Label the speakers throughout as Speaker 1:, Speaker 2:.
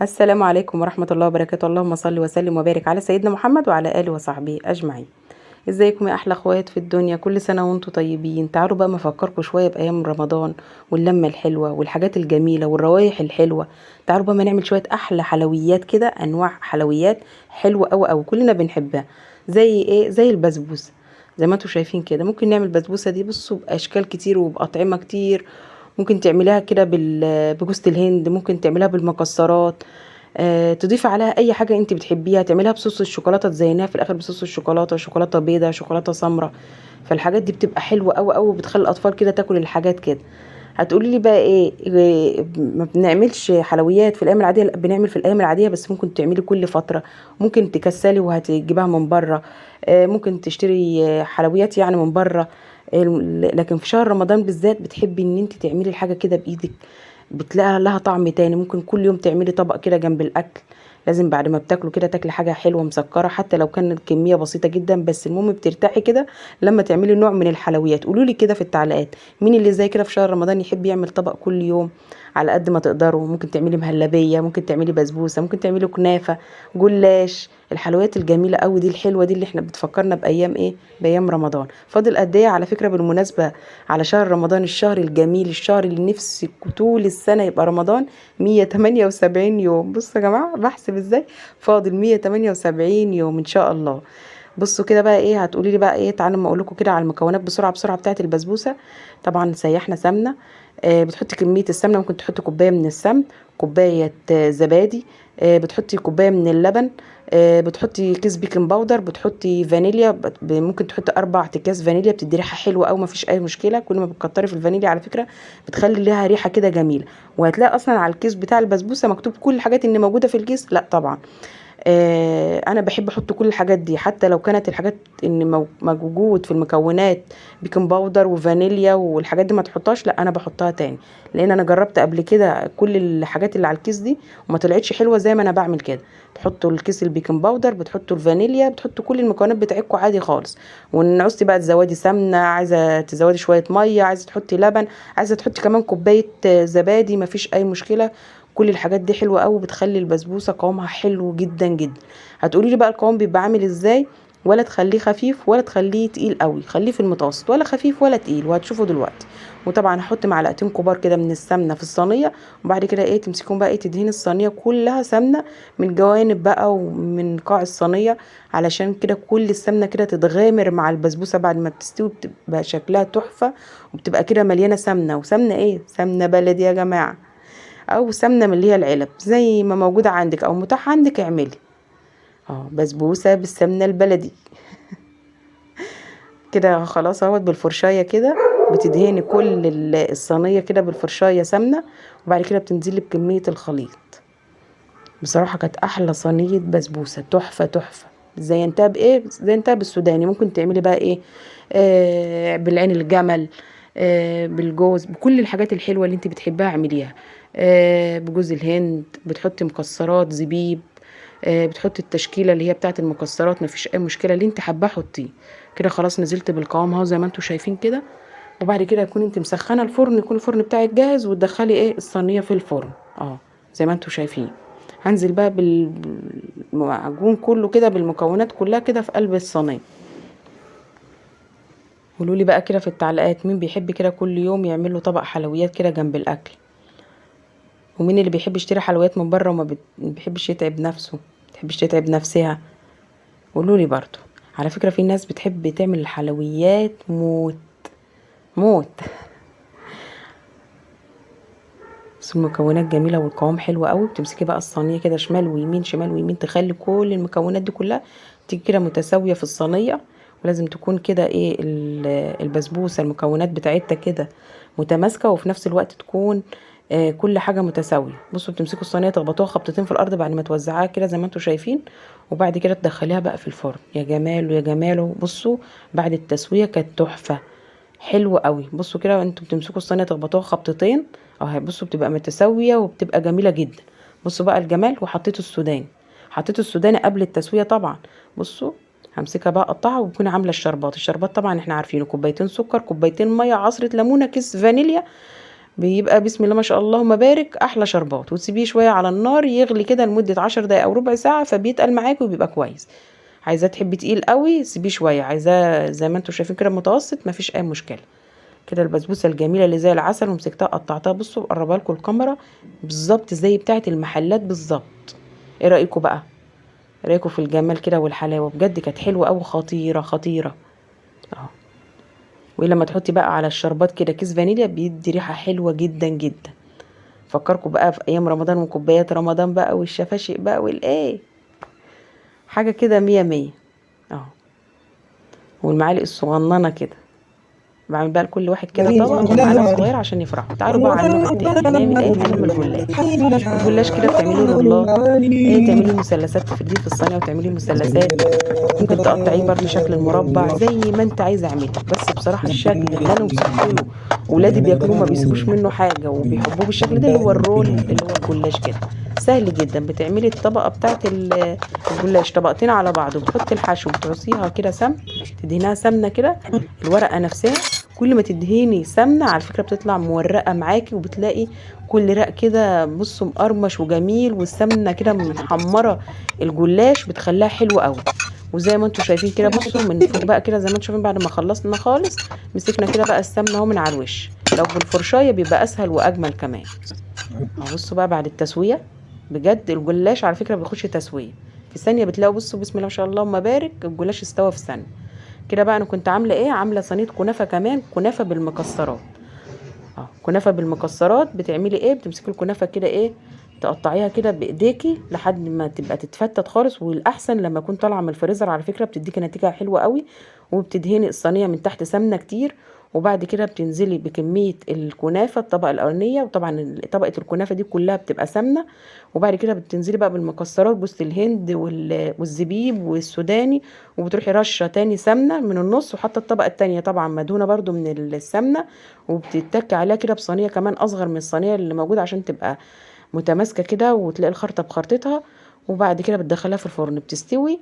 Speaker 1: السلام عليكم ورحمة الله وبركاته. اللهم صل وسلم وبارك على سيدنا محمد وعلى آله وصحبه أجمعين. ازيكم يا أحلى اخوات في الدنيا؟ كل سنة وانتم طيبين. تعالوا بقى ما افكركم شوية بأيام رمضان واللمة الحلوة والحاجات الجميلة والروايح الحلوة. تعالوا بقى ما نعمل شوية أحلى حلويات كده، أنواع حلويات حلوة أوي أوي كلنا بنحبها. زي إيه؟ زي البسبوسة. زي ما انتم شايفين كده ممكن نعمل البسبوسة دي بصوا بأشكال كتير وبأطعمة كتير. ممكن تعمليها كده بجوزة الهند، ممكن تعمليها بالمكسرات، تضيفي عليها اي حاجة انت بتحبيها، تعمليها بصوص الشوكولاتة، تزينيها في الاخر بصوص الشوكولاتة، شوكولاتة بيضة، شوكولاتة سمراء. فالحاجات دي بتبقى حلوة قوي قوي، وبتخلي الاطفال كده تاكل الحاجات كده. هتقولي لي بقى ايه، ما بنعملش حلويات في الايام العادية؟ لا، بنعمل في الايام العادية، بس ممكن تعملي كل فترة، ممكن تكسلي وهتجيبها من بره، ممكن تشتري حلويات من بره. لكن في شهر رمضان بالذات بتحبي ان انت تعملي الحاجة كده بايدك، بتلاقي لها طعم تاني. ممكن كل يوم تعملي طبق كده جنب الاكل، لازم بعد ما بتاكلوا كده تاكلي حاجة حلوة مسكره، حتى لو كان الكمية بسيطة جدا، بس المهم بترتاحي كده لما تعملي نوع من الحلويات. قولوا لي كده في التعليقات مين اللي زي كده في شهر رمضان يحب يعمل طبق كل يوم على قد ما تقدروا. ممكن تعملي مهلبية، ممكن تعملي بسبوسه، ممكن تعملي كنافه، جلاش، الحلويات الجميلة قوي دي الحلوة دي اللي احنا بتفكرنا بايام ايه؟ بايام رمضان. فاضل قد ايه على فكرة بالمناسبة على شهر رمضان، الشهر الجميل، الشهر اللي نفسي طول السنة يبقى رمضان، 178 يوم. بصوا يا جماعة بحسب ازاي، فاضل 178 يوم ان شاء الله. بصوا كده بقى ايه هتقولي لي بقى ايه؟ تعالوا اما اقول لكم كده على المكونات بسرعة بسرعة بتاعه البسبوسه. طبعا سيحنا سمنه، بتحطي كمية السمنة، ممكن تحطي كوباية من السمن، كوباية زبادي، بتحطي كوباية من اللبن، بتحطي كيس baking powder، بتحطي فانيليا، ممكن تحطي 4 اكياس فانيليا، بتدي ريحه حلوة قوي، مفيش اي مشكلة. كل ما بتكتري في الفانيليا على فكرة بتخلي ليها ريحه كده جميلة. وهتلاقي اصلا على الكيس بتاع البسبوسه مكتوب كل الحاجات اللي موجودة في الكيس. لا طبعا، انا بحب احط كل الحاجات دي، حتى لو كانت الحاجات ان موجود في المكونات baking powder وفانيليا والحاجات دي ما تحطهاش، لا انا بحطها تاني، لان انا جربت قبل كده كل الحاجات اللي على الكيس دي وما طلعتش حلوة زي ما انا بعمل كده. تحطوا الكيس ال baking powder، بتحطوا الفانيليا، بتحطوا كل المكونات بتاعتكم عادي خالص. وان عوزتي بقى تزودي سمنه، عايزه تزودي شوية مية، عايزه تحطي لبن، عايزه تحطي كمان كوباية زبادي، مفيش اي مشكلة. كل الحاجات دي حلوة قوي، بتخلي البسبوسه قوامها حلو جدا جدا. هتقولي لي بقى القوام بيبقى عامل ازاي؟ ولا تخليه خفيف ولا تخليه تقيل قوي، خليه في المتوسط، ولا خفيف ولا تقيل، وهتشوفوا دلوقتي. وطبعا هحط معلقتين كبار كده من السمنة في الصينية، وبعد كده ايه تمسكون بقى ايه تدهني الصينية كلها سمنه من جوانب بقى ومن قاع الصينية، علشان كده كل السمنة كده تتغامر مع البسبوسه بعد ما بتستوي، بتبقى شكلها تحفة وبتبقى كده مليانة سمنه. وسمنه ايه؟ سمنه بلدي يا جماعة، او سمنه من اللي هي العلب، زي ما موجودة عندك او متاح عندك اعملي. بسبوسه بالسمنه البلدي كده. خلاص اهوت بالفرشايه كده بتدهني كل الصينية كده بالفرشايه سمنه، وبعد كده بتنزلي بكمية الخليط. بصراحة كانت احلى صينية بسبوسه، تحفة تحفة. زينتها بايه؟ زينتها بالسوداني. ممكن تعملي بقى ايه؟ بالعين الجمل، بالجوز، بكل الحاجات الحلوة اللي انت بتحبها اعمليها. بجوز الهند، بتحطي مكسرات، زبيب، بتحطي التشكيلة اللي هي بتاعه المكسرات، مفيش اي مشكلة، اللي انت حباه حطيه كده. خلاص نزلت بالقوام اهو زي ما انتم شايفين كده. وبعد كده يكون انت مسخنه الفرن، يكون الفرن بتاعك جاهز، وتدخلي ايه الصينية في الفرن زي ما انتم شايفين. هنزل بقى بالمعجون كله كده، بالمكونات كلها كده في قلب الصينية. قولوا لي بقى كده في التعليقات مين بيحب كده كل يوم يعمل له طبق حلويات كده جنب الاكل، ومين اللي بيحب يشتري حلويات من بره وما بيحبش يتعب نفسه، ما بتحبش تتعب نفسها. قولوا لي برضو. على فكرة في ناس بتحب تعمل الحلويات موت موت، بس المكونات جميلة والقوام حلو قوي. بتمسكي بقى الصينية كده شمال ويمين شمال ويمين، تخلي كل المكونات دي كلها تيجي كده متساوية في الصينية. ولازم تكون كده ايه البسبوسة المكونات بتاعتها كده متماسكة، وفي نفس الوقت تكون كل حاجة متساوية. بصوا بتمسكوا الصينية تخبطوها خبطتين في الأرض بعد ما توزعوها كده زي ما انتوا شايفين، وبعد كده تدخليها بقى في الفرن. يا جماله يا جماله. بصوا بعد التسوية كانت تحفة، حلوة قوي. بصوا كده انتوا بتمسكوا الصينية تخبطوها خبطتين اهي، بصوا بتبقى متساوية وبتبقى جميلة جدا. بصوا بقى الجمال. وحطيت السوداني، حطيت السوداني قبل التسوية طبعا. بصوا همسكها بقى اقطعها، وبكون عاملة الشربات. الشربات طبعا احنا عارفينه، كوبايتين سكر، كوبايتين مية، عصرة ليمونة، كيس فانيليا، بيبقى بسم الله ما شاء الله اللهم بارك احلى شربات. وتسيبيه شوية على النار يغلي كده لمدة 10 دقايق او ربع ساعة، فبيتقل معاكي وبيبقى كويس. عايزاه تحبي تقيل قوي سيبيه شوية، عايزاه زي ما انتم شايفين كده متوسط، مفيش اي مشكلة. كده البسبوسه الجميلة اللي زي العسل، ومسكتها قطعتها. بصوا قربها لكم الكاميرا بالظبط زي بتاعه المحلات بالظبط. ايه رايكم بقى؟ ايه رايكم في الجمال كده والحلاوه؟ بجد كانت حلوة قوي، خطيرة خطيرة اهو. ولما تحطي بقى على الشربات كده كيس فانيليا بيدي ريحه حلوة جدا جدا. فكركم بقى في ايام رمضان وكوبايات رمضان بقى والشفاشق بقى والايه، حاجة كده مية مية اهو. والمعالق الصغننه كده بعمل بقى لكل واحد كده طبق ومعلقة صغيرة عشان يفرحوا. تعالوا بقى على النوع التاني، هنعمل ايه؟ هنعمل جلاش. الجلاش كده بتعمليه رولات، ايه تعمليه مثلثات، تفرديه في الصينية وتعمليه مثلثات، ممكن تقطعيه برده شكل المربع زي ما انت عايزه اعمليه. بس بصراحة الشكل اللي انا وصلت له ولادي بياكلوه ما بيسيبوش منه حاجة وبيحبوه بالشكل ده، اللي هو الرول اللي هو الجلاش كده. سهل جدا، بتعملي الطبقة بتاعت الجلاش طبقتين على بعض، وبتحطي الحشو وبتعصيها كده سمن، تدهنيها سمنه كده الورقة نفسها. كل ما تدهني سمنه على فكرة بتطلع مورقه معاكي، وبتلاقي كل رق كده بصوا مقرمش وجميل، والسمنه كده محمرة الجلاش بتخليها حلوة قوي. وزي ما انتم شايفين كده بصوا من فوق بقى كده، زي ما انتم شايفين بعد ما خلصنا خالص مسكنا كده بقى السمنة اهو من على الوش. لو بالفرشايه بيبقى اسهل واجمل كمان اهو. بصوا بقى بعد التسوية بجد الجلاش على فكرة بيخش تسويه في ثانية، بتلاقوا بصوا بسم الله ما شاء الله اللهم بارك الجلاش استوى في ثانية كده. بقى انا كنت عامله ايه؟ عامله صينية كنافه كمان، كنافه بالمكسرات. كنافه بالمكسرات بتعملي ايه؟ بتمسكي الكنافه كده ايه، تقطعيها كده بايديكي لحد ما تبقى تتفتت خالص، والاحسن لما يكون طالعه من الفريزر على فكرة بتديكي نتيجة حلوة قوي. وبتدهني الصينية من تحت سمنه كتير، وبعد كده بتنزلي بكمية الكنافه الطبقة الاولانية، وطبعا طبقه الكنافه دي كلها بتبقى سمنه. وبعد كده بتنزلي بقى بالمكسرات جوز الهند والزبيب والسوداني، وبتروحي رشه تاني سمنه من النص، وحاطه الطبقة التانية طبعا مدهونه برده من السمنة، وبتتكي عليها كده بصينيه كمان اصغر من الصينية اللي موجودة عشان تبقى متماسكة كده، وتلاقي الخرطة بخرطتها. وبعد كده بتدخلها في الفرن بتستوي.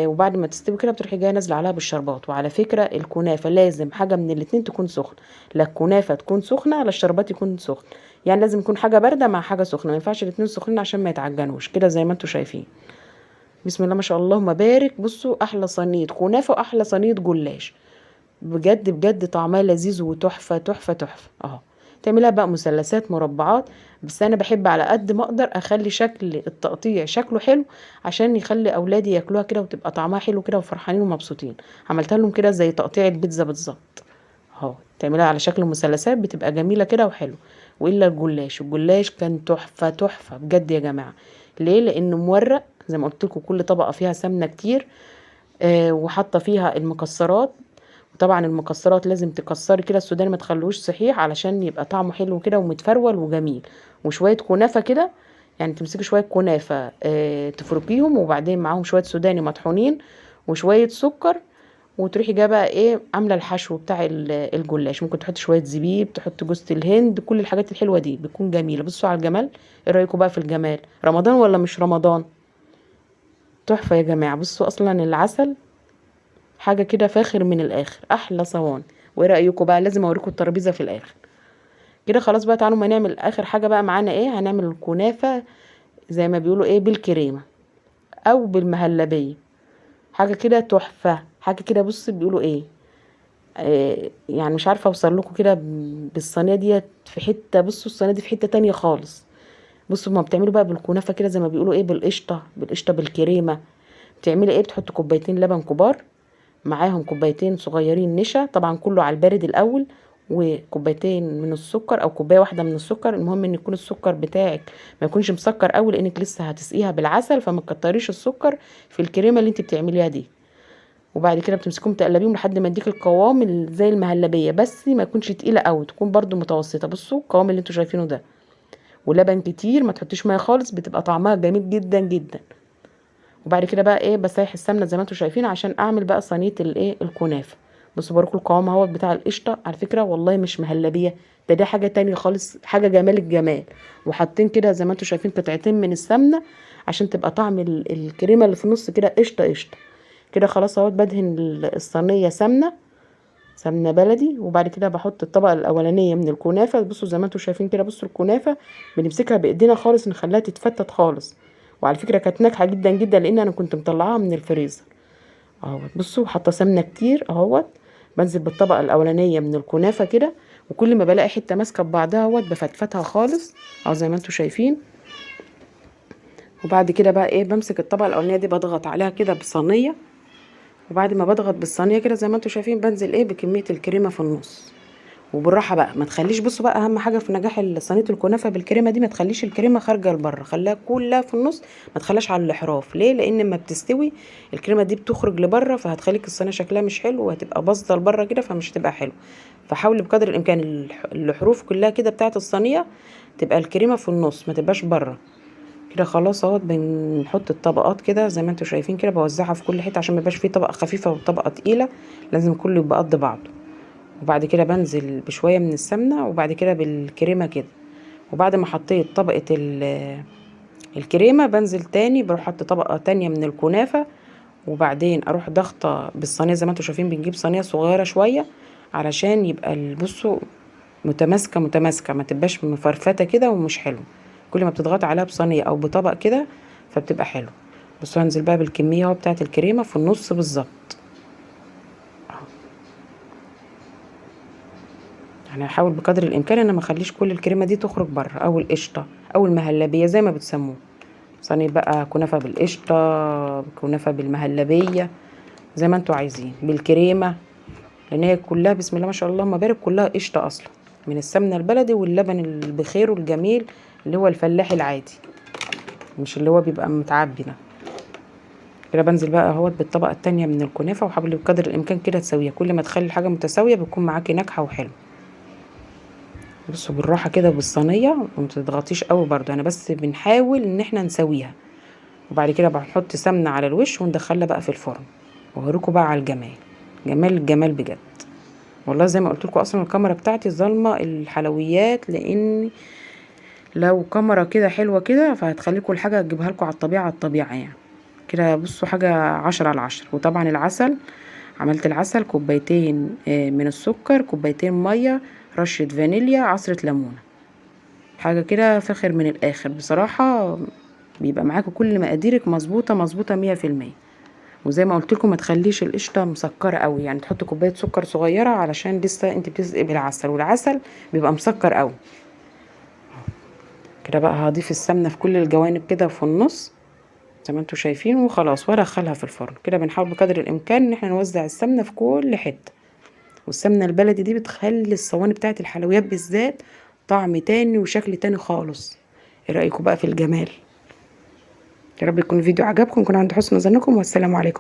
Speaker 1: وبعد ما تستوي كده بتروحي جاية نازله عليها بالشربات. وعلى فكرة الكنافه لازم حاجة من الاتنين تكون سخنة، لا الكنافه تكون سخنة لا الشربات يكون سخن، يعني لازم يكون حاجة باردة مع حاجة سخنة، ما ينفعش الاتنين سخنين عشان ما يتعجنوش كده زي ما انتم شايفين. بسم الله ما شاء الله اللهم بارك. بصوا احلى صينية كنافه واحلى صينية جلاش، بجد بجد طعمها لذيذ وتحفه تحفة تحفة اهو. تعملها بقى مثلثات مربعات، بس انا بحب على قد ما اقدر اخلي شكل التقطيع شكله حلو عشان يخلي اولادي ياكلوها كده وتبقى طعمها حلو كده وفرحانين ومبسوطين. عملتها لهم كده زي تقطيع البيتزا بالظبط اهو، تعملها على شكل مثلثات بتبقى جميلة كده وحلو. والا الجلاش، الجلاش كان تحفة تحفة بجد يا جماعة. ليه؟ لانه مورق زي ما قلت لكم، كل طبقه فيها سمنه كتير، وحاطه فيها المكسرات. وطبعا المكسرات لازم تكسري كده السوداني ما تخلوش صحيح علشان يبقى طعمه حلو كده ومتفرول وجميل. وشوية كنافه كده، يعني تمسكي شوية كنافه تفركيهم، وبعدين معاهم شوية سوداني مطحونين وشوية سكر، وتروحي جاية بقى ايه عامله الحشو بتاع الجلاش. ممكن تحطي شوية زبيب، تحطي جوز الهند، كل الحاجات الحلوة دي بتكون جميلة. بصوا على الجمال، ايه رايكم بقى في الجمال؟ رمضان ولا مش رمضان؟ تحفة يا جماعة. بصوا اصلا العسل حاجة كده فاخر من الاخر، احلى صواني. وايه رايكم بقى؟ لازم اوريكم الترابيزة في الاخر كده. خلاص بقى تعالوا ما نعمل اخر حاجة بقى معانا ايه. هنعمل الكنافه زي ما بيقولوا ايه، بالكريمه او بالمهلبيه، حاجة كده تحفة، حاجة كده بص بيقولوا ايه، يعني مش عارفه اوصل لكم كده بالصينيه ديت في حتة. بصوا الصينية دي في حتة تانية خالص. بصوا ما بتعملوا بقى بالكنافه كده زي ما بيقولوا ايه، بالقشطه، بالقشطه بالكريمه. بتعملي ايه؟ بتحطي كوبايتين لبن كبار معاهم كوبايتين صغيرين نشا، طبعا كله على البارد الاول، وكوبايتين من السكر او كوباية واحدة من السكر. المهم ان يكون السكر بتاعك ما يكونش مسكر قوي، لانك لسه هتسقيها بالعسل، فما تكتريش السكر في الكريمة اللي انت بتعمليها دي. وبعد كده بتمسكيهم تقلبيهم لحد ما يديك القوام زي المهلبيه، بس ما يكونش تقيلة قوي، تكون برده متوسطه. بصوا القوام اللي انتوا شايفينه ده. ولبن كتير، ما تحطيش مية خالص، بتبقى طعمها جميل جدا جدا. وبعد كده بقى ايه، بسيح السمنة زي ما انتوا شايفين عشان اعمل بقى صينية الايه الكنافه. بصوا بوريكم القوام اهوت بتاع القشطه. على فكرة والله مش مهلبية، ده حاجة تانية خالص، حاجة جمال الجمال. وحاطين كده زي ما انتوا شايفين قطعتين من السمنة عشان تبقى طعم الكريمة اللي في النص كده قشطه قشطه كده. خلاص اهوت بدهن الصينية سمنه سمنه بلدي. وبعد كده بحط الطبقة الاولانية من الكنافه. بصوا زي ما انتم شايفين كده، بصوا الكنافه بنمسكها بايدينا خالص، نخليها تتفتت خالص. وعلى فكرة كانت ناجحة جدا جدا، لان انا كنت مطلعاها من الفريزر اهوت. بصوا حاطه سمنه كتير اهوت. بنزل بالطبقه الاولانية من الكنافه كده، وكل ما بلاقي حتة ماسكه ببعضها اهوت بفتفتها خالص اهو زي ما انتم شايفين. وبعد كده بقى ايه، بمسك الطبقة الاولانية دي بضغط عليها كده بصينيه، وبعد ما بضغط بالصينيه كده زي ما انتم شايفين بنزل ايه بكمية الكريمة في النص. وبالراحه بقى، ما تخليش، بصوا بقى اهم حاجة في نجاح صينية الكنافه بالكريمه دي، ما تخليش الكريمة خارجه لبره، خليها كلها في النص، ما تخليهاش على الاحراف. ليه؟ لان لما بتستوي الكريمة دي بتخرج لبره، فهتخليك الصينية شكلها مش حلو، وهتبقى باظه لبره كده، فمش هتبقى حلو. فحاولي بقدر الامكان الحروف كلها كده بتاعه الصينية تبقى الكريمة في النص، ما تبقاش بره كده. خلاص اهوت بنحط الطبقات كده زي ما انتم شايفين كده، بوزعها في كل حتة عشان ما يبقاش فيه طبقه خفيفة وطبقه تقيلة، لازم كله يبقى قد بعضه. وبعد كده بنزل بشوية من السمنة، وبعد كده بالكريمه كده. وبعد ما حطيت طبقه الكريمة بنزل تاني، بروح احط طبقه تانية من الكنافه، وبعدين اروح ضغطه بالصينيه زي ما انتم شايفين. بنجيب صينية صغيرة شوية علشان يبقى بصوا متماسكة متماسكة، ما تبقاش مفرفته كده ومش حلو. كل ما بتضغطي عليها بصينيه او بطبق كده فبتبقى حلو. بصوا هنزل بقى بالكمية اهو بتاعه الكريمة في النص بالظبط. يعني هحاول بقدر الامكان ان ما اخليش كل الكريمة دي تخرج بره، او القشطه او المهلبيه زي ما بتسموه. صينية بقى كنافه بالقشطه، كنافه بالمهلبيه، زي ما انتوا عايزين، بالكريمه، لان هي كلها بسم الله ما شاء الله ما بارك كلها قشطه اصلا، من السمنة البلدي واللبن البخير والجميل اللي هو الفلاحي العادي، مش اللي هو بيبقى متعبي ده. كده بنزل بقى اهوت بالطبقه التانية من الكنافه، وحاولي بقدر الامكان كده تساويها. كل ما تخلي الحاجة متساوية بتكون معاكي ناجحة وحلوه. بصوا بالراحة كده بالصينيه، وما تضغطيش قوي برده، انا بس بنحاول ان احنا نسويها. وبعد كده بنحط سمنه على الوش وندخلها بقى في الفرن، واوريكم بقى على الجمال، جمال الجمال بجد والله. زي ما قلت لكم اصلا الكاميرا بتاعتي ظالمه الحلويات، لان لو كاميرا كده حلوة كده فهتخليكم الحاجة تجيبها لكم على الطبيعة، على الطبيعة يعني كده. بصوا حاجة 10 على 10. وطبعا العسل، عملت العسل كوبايتين من السكر، كوبايتين مية، رشه فانيليا، عصره ليمونه، حاجة كده فخر من الاخر بصراحة. بيبقى معاكم كل مقاديرك مظبوطة مظبوطة 100%. وزي ما قلت لكم ما تخليش القشطه مسكره قوي، يعني تحط كوباية سكر صغيرة علشان لسه انت بتسقي بالعسل، والعسل بيبقى مسكر قوي كده. بقى هضيف السمنة في كل الجوانب كده في النص زي ما انتم شايفين، وخلاص وادخلها في الفرن كده. بنحاول بقدر الامكان ان احنا نوزع السمنة في كل حتة. والسمنه البلدي دي بتخلي الصواني بتاعت الحلويات بالذات طعم تاني وشكل تاني خالص. ايه رايكم بقى في الجمال؟ يا رب يكون الفيديو عجبكم، يكون عند حسن ظنكم، والسلام عليكم.